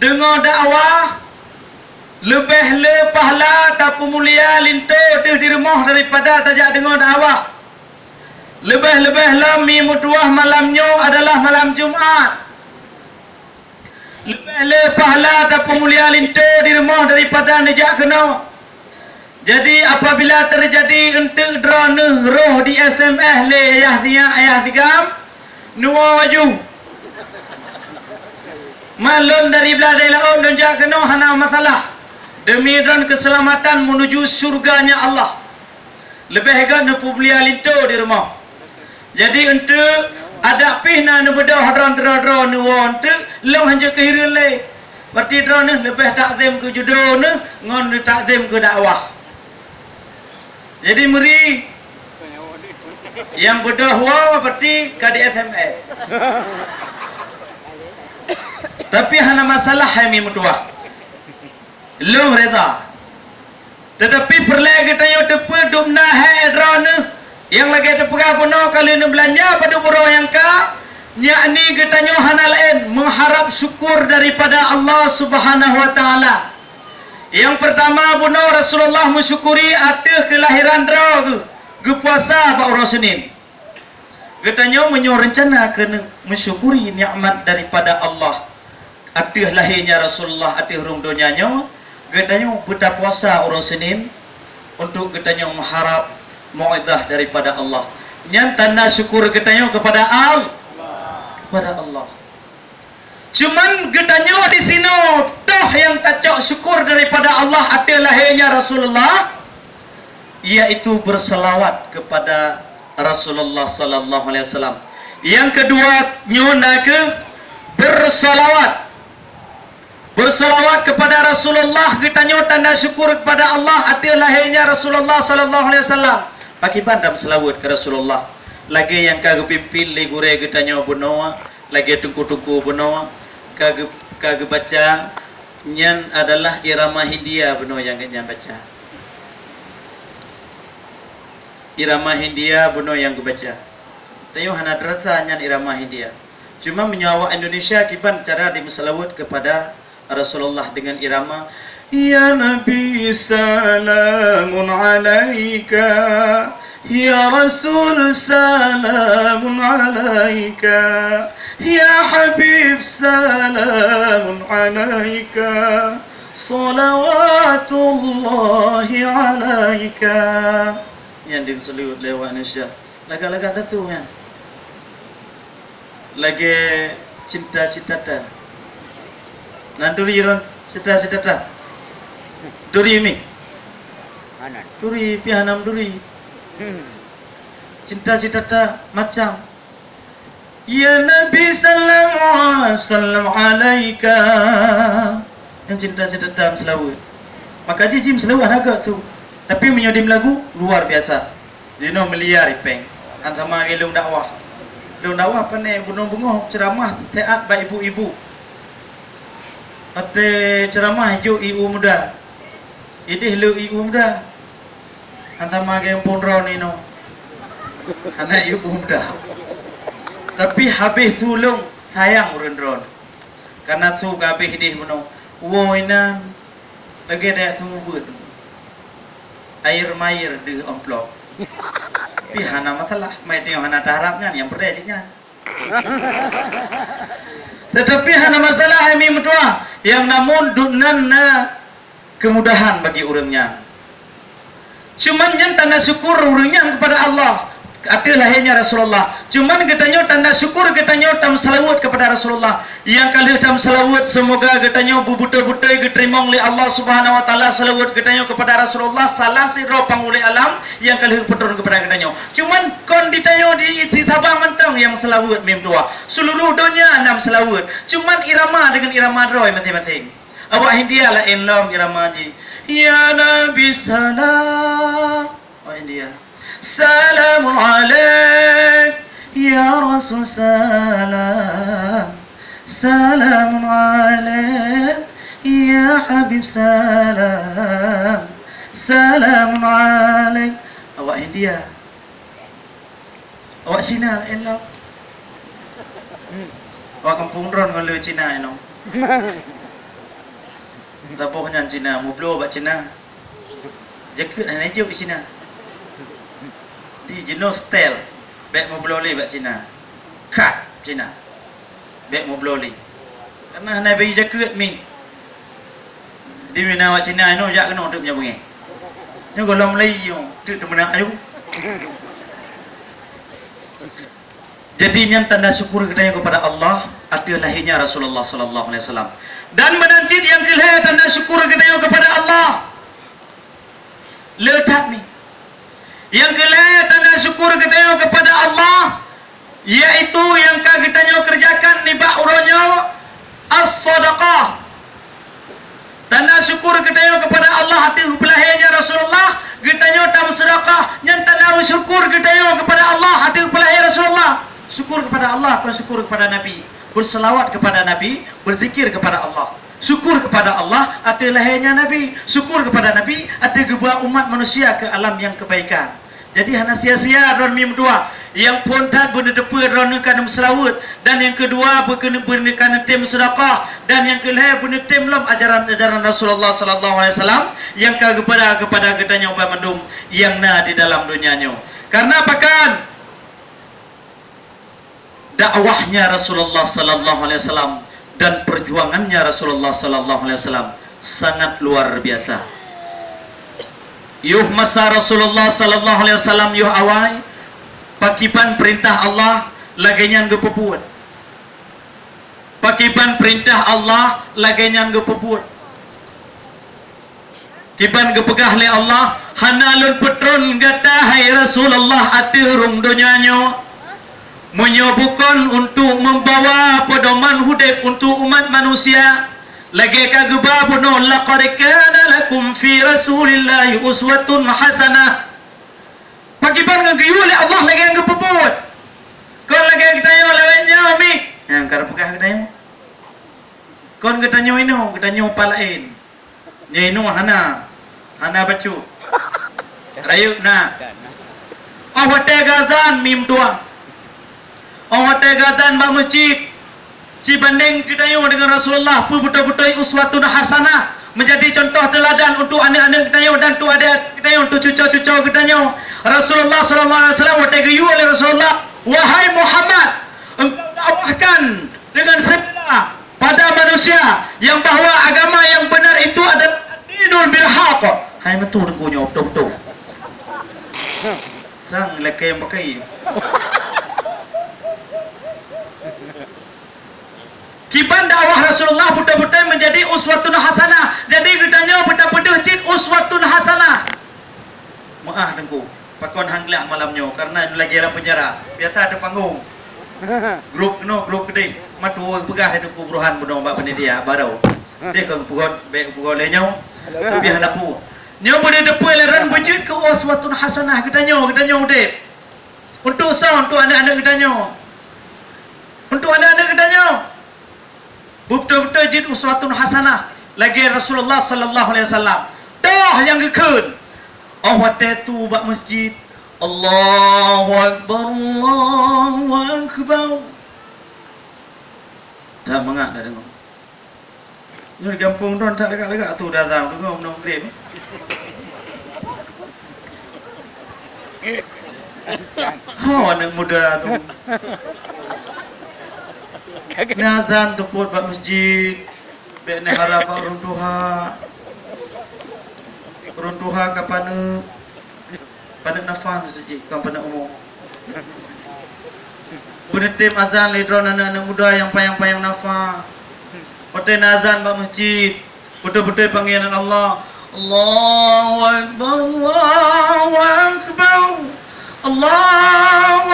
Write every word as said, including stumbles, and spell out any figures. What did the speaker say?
Deungoe dakwah, leubeh le pahala tapeumulia linto teuh di rumoh daripada tajak deungoe dakwah. Leubeh-leubeh lom mi meutuwah malam nyoe adalah malam Jumat. Leubeh le pahala tapeumulia linto di rumoh daripada neujak keunoe. Jadi, apabila teujadi eunteuk droeneuh roh di S M S lé ayah sinyak, ayah sigam, neuwoe laju. Malon dari Blahdeh Laôt lôn jak keunoe hana masalah, demi droen keuseulamatan meunuju syurganya Allah. Leubeh gét neupeumulia linto di rumoh. Jadi, eunteuk adak pih na neubeudôh droen droe-droe neuwoe eunteuk, lôn hanjeuet keuhireuen lé. Berarti droeneuh leubeh takzim keu judo neuh ngon takzim keu dakwah. Jadi, meuri nyang beudôh woe berarti ka di S M S. Tapi hana masalah, hai mi meutuwah. Lôn reza. Teutapi peureulée geutanyoe teupeu dubna hai droeneuh nyang lagée teupeugah bunoe ka lheueh neubeulanja padub uroe nyang ka, yakni geutanyoe hana laén meuharab syukur daripada Allah Subhanahu wa Taala. Nyang peurtama bunoe Rasulullah meusyukuri ateueh keulahiran droe geuh, geupuasa bak uroe Senin. Geutanyoe meunyoe reuncana keuneuk meusyukuri nikmat daripada Allah ateueh lahé nya Rasulullah ateueh rhueng donya nyoe, geutanyoe beutapuasa uroe Senin untuk geutanyoe meuharab mau'izah daripada Allah. Nyan tanda syukur geutanyoe kepada Al-, kepada Allah. Cuman geutanyoe disinoe toh nyang tacok syukur daripada Allah ateueh lahé nya Rasulullah, yaitu berselawat kepada Rasulullah sallallahu alaihi wasallam. Nyang keudua nyoe na kheueh berselawat. Berselawat kepada Rasulullah, geutanyoe tanda syukur kepada Allah ateueh lahé nya Rasulullah sallallahu alaihi wasallam. Pakriban taselawat keu Rasulullah? Lagée nyang ka geupimpin lé gurée geutanyoe bunoe, lagée teungku-teungku bunoe ka geu-, ka geubaca, nyan adalah irama Hindia bunoe nyang geuhnyan baca. Irama Hindia bunoe nyang geubaca. Tanyoe hana teurasa nyan irama Hindia. Cuma meunyoe awak Indonesia kiban cara dimeuseulaweuet keupada Rasulullah deungon irama, "Ya Nabi salamun alaika, ya Rasul salamun alaika, ya Habib salamun alaika, salawatullahi alaika." Nyan dimeuseulaweuet lé awak Indonesia. Lagak-lagak datu nyan. Lagée cinta citata. Nan duri ron cinta citata. Duri mi. Anan. Duri pih hana meuduri. Hmm. Cinta citata macam. Ya Nabi sallallahu alaihi wasallam alaika. Nyang cinta citata meuseulaweuet. Maka jih jih meuseulaweuet hana gét su. Tapi meunyoe di meulagu luar biasa. Jinoe miliar ipeng. Han sama lagée lôn dakwah. Lôn dakwah pane bunoe beungoh ceuramah teat bak ibu-ibu. Até ceuramah jok ibu muda. Ideh lé ibu muda. Han sama lagée phon droeneuh inoe. Hana ibu muda. Tapi habéh su lôn sayang ureuëng droeneuh. Kana su ka habéh ideh bunoe. Woe inan lagée dayat seumeubeuet. Air mair deuh amplop. Tapi hana masalah, mai tanyoe hana taharab nyan, nyang peureulée cit nyan. Tetapi hana masalah, hai mi meutuwah, nyang namun dubnan na keumudahan bagi ureuëng nyan. Cuman nyan tanda syukur ureuëng nyan kepada Allah. Ateueh lahé nya Rasulullah. Cuman geutanyoe tanda syukur geutanyoe tameuseulaweuet kepada Rasulullah. Nyang ka lheueh tameuseulaweuet, seumoga geutanyoe beubeutôi-beutôi geuteurimong lé Allah Subhanahu wa Taala seulaweuet geutanyoe kepada Rasulullah salah sidroe panghulée alam nyang ka lheueh peutron kepada geutanyoe. Cuman kon di tanyoe di, di Sabang mantong nyang meuseulaweuet mim dua. Seuluruh donya na meuseulaweuet. Cuman irama deungon irama droe maséng-maséng. Awak Hindia laén lom irama jih. Ya Nabi salam. Oh, India. Salamun alaik, ya Rasul salam. Salamun alaik, ya Habib salam. Salamun alaik. Awak India. Awak Cina laén lom. Awak kampung droen ngon le Cina inoe. Saboh nyan Cina, meubloe bak Cina. Jakeuet hana jok di Cina. Di jinoe style, bèk meubloe lé bak Cina. Cut Cina. Bèk meubloe lé. Karena hana bri jakeuet mi. Di mina awak Cina inoe jak keunoe teuk meunyoe beungèh. Nyoe gohlom lé nyoe teuk teumeunak ayue. Jadi nyan tanda syukur geutanyoe kepada Allah ateueh lahirnya Rasulullah sallallahu alaihi wasallam. Dan meunan cit nyang keulhèe tanda syukur geutanyoe kepada Allah. Le that mi. Nyang keulhèe tanda syukur geutanyoe kepada Allah, yaitu nyang ka geutanyoe keureujakan nibak uroe nyoe, as-sadaqah. Tanda syukur geutanyoe kepada Allah ateueh peulahènya Rasulullah, geutanyoe tameuseudeukah, nyan tanda syukur geutanyoe kepada Allah ateueh peulahè Rasulullah. Syukur kepada Allah, kon syukur kepada Nabi. Berselawat kepada Nabi, berzikir kepada Allah. Syukur kepada Allah ateueh lahènya Nabi. Syukur kepada Nabi ateueh geuba umat manusia keu alam nyang keubaikan. Jadi hana sia-sia droeneuh meudoa. Nyang phôn that beuneuteupeu droeneuh ka neumeuseulaweuet, dan nyang keudua beuneu-, beuneu-, ka neutem seudeukah, dan nyang keulhèe beuneutem lom ajaran-ajaran Rasulullah sallallahu alaihi wasallam nyang ka geupeugah keupada geutanyoe banmandum nyang na di dalam donya nyoe. Karena pakon? Dakwahnya Rasulullah sallallahu alaihi wasallam dan perjuangannya Rasulullah sallallahu alaihi wasallam sangat luar biasa. Yoh masa Rasulullah sallallahu alaihi wasallam yoh awai, pakiban perintah Allah lagèe nyan geupeubuet. Pakiban perintah Allah lagèe nyan geupeubuet. Kiban geupeugah lé Allah, "Hana Lôn peutron gata, hai Rasulullah, ateueh rhueng donya nyoe, meunyoe bukon untuk membawa pedoman udép untuk umat manusia, lagèe ka geuba bunoe, laqad kana lakum fi Rasulillahi uswatun hasanah." Pakiban ngon geuyue lé Allah lagèe nyang geupeubuet. Kon lagèe geutanyoe lawét nyoe mi. Nyang ka geupeugah geutanyoe. Kon geutanyoe inoe, geutanyoe pat laén. Nyoe inoe hana, hana bacut. Rayeuk na. Óh watèe geuazan mim dua. Óh watèe geuazan bak meuseujid, cibandeng geutanyoe deungon Rasulullah, peue beutôi-beutôi uswatun hasanah, menjadi contoh teuladan untuk aneuk-aneuk geutanyoe dan untuk adék geutanyoe, untuk cuco-cuco geutanyoe. Rasulullah sallallahu alaihi wasallam watèe geuyue lé Rasulullah, "Wahai Muhammad, engkau dakwahkan dengan segera pada manusia yang bahwa agama yang benar itu adalah ad-dinul bil haq." Hai meutu deungon nyoe beutôi-beutôi. Sang lakèe nyang pakai. Kiban dakwah Rasulullah beutôi-beutôi menjadi uswatun hasanah. Jadi geutanyoe beutapeudeuh cit uswatun hasanah. Meu'ah Teungku, pakon han gleh malam nyoe karena lagèe lam penjara. Biasa ada panggung. Grup keunoe, grup keudeh. Meutu peugah Teungku Burhan bunoe bak panitia baru. Deh kon peugöt, bèk peugöt lé nyoe. Tapi hana peue. Nyoe beudeuh teupeu lé ran beujeuet keu uswatun hasanah geutanyoe, geutanyoe udép. Untuk soe? Untuk aneuk-aneuk geutanyoe. Untuk aneuk-aneuk geutanyoe. Beutôi-beutôi jeuet uswatun hasanah lagèe Rasulullah sallallahu alaihi wasallam. Toh nyang geukheun. Óh watèe tu bak meuseujid, "Allahu Akbar, Allahu Akbar." Dah mangat dah deungoe. Nyoe di gampông droe that lagak-lagak tu datang deungoe meunong grem. Ho aneuk muda tu. Neuzan teupot bak meuseujid, bèk neuharap bak ureueng tuha. Ureueng tuha ka paneuk. Paneuk nafa meuseujid, kon paneuk umu. Beuneutem azan lé droe aneuk-aneuk muda nyang panyang-panyang nafa. Watèe na azan bak meuseujid, beutôi-beutôi panggilan Allah. Allahu Akbar, Allahu Akbar, Allahu